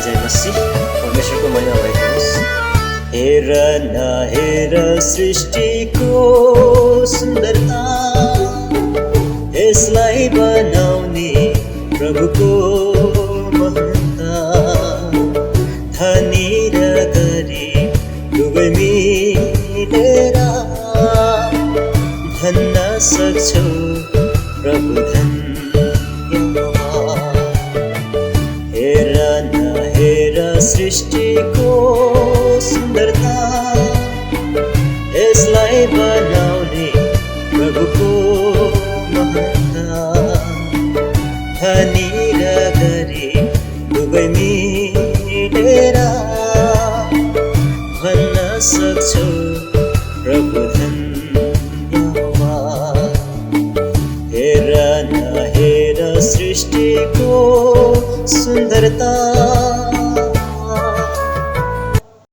जय मसीह। परमेश्वरको महिमा भएको होस्। हेर न हेर सृष्टिको सुन्दरता, यसलाई बनाउने प्रभुको महानता। धनी र गरिब दुवै मिलेर भन्न सक्छौ प्रभु धन्यवाद। हेर न हेर सृष्टिको सुन्दरता, यसलाई बनाउने प्रभुको महानता। धनी र गरिब दुवै मिलेर भन्न सक्छौ प्रभु धन्यवाद। हेर न हेर सृष्टिको सुन्दरता,